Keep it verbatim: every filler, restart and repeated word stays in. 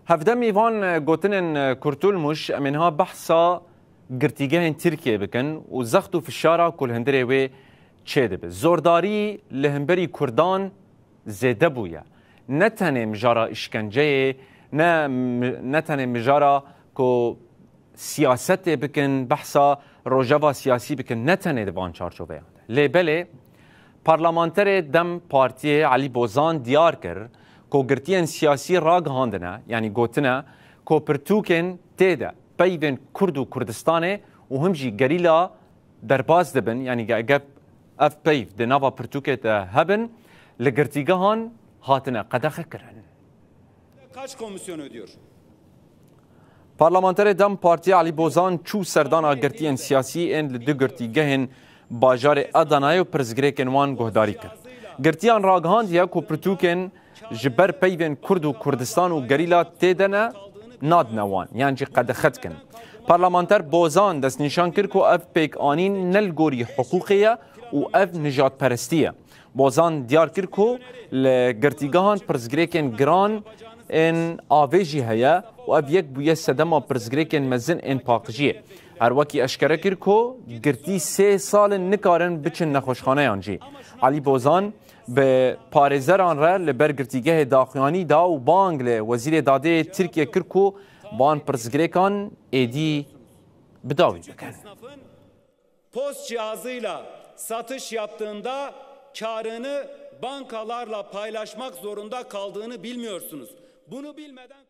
Hevdemî van gotinên Kurtulmuş, em ê niha behsa girtîgehên Tirkiyê bikin û zext û fişara ku li hundirê wê çêdibe. Zordarî li hemberî Kurdan zêde bûye. Ne tenê mijara îşkenceyê, ne mi-, ne tenê mijara ku siyasetê bikin, behsa rojeva siyasî bikin, ne tenê di van çarçoveyan de. Lê belê, parlamenterê DEM Partiyê Elî Bozan diyar kir ku girtiyên siyasî ragihandine, yanî gotine ku pirtûkên tê de peyvên Kurd û Kurdistanê û him jî gerîla derbas dibin, yanî ge-, ge-, ev peyv di nava pirtûkê de hebin, li girtîgehan hatine qedexekirin. Kaç komisyon ödüyor? Parlamenterê DEM Partiyê Elî Bozan çû serdana girtiyên siyasî ên li du girtîgehên bajarê Adanayê û pirsgirêkên wan guhdarî kir. Girtiyan ragihandiye ku pirtûkên ji ber peyvên Kurd û Kurdistan û gerîla tê de ne, nadine wan, yan jî qedexe dikin. Parlamenter Bozan destnîşan kir ku ev pêkanîn ne li gorî hiqûqê ye û ev nijadperestî ye. Bozan diyar kir ku li girtîgehan pirsgirêkên giran ên avê jî heye û ev yek bûye sedema pirsgirêkên mezin ên paqijiyê. Her wekî eşkere kir ku girtî sê sal in nikarin biçin nexweşxaneyan jî. Elî Bozan bi parêzeran re li ber girtîgehê daxuyanî da û bang li Wezîrê Dadê Tirkiye kir ku van pirsgirêkan êdî bi dawî bikin. Esnafın POS cihazıyla satış yaptığında karını bankalarla paylaşmak zorunda kaldığını bilmiyorsunuz. Bunu bilmeden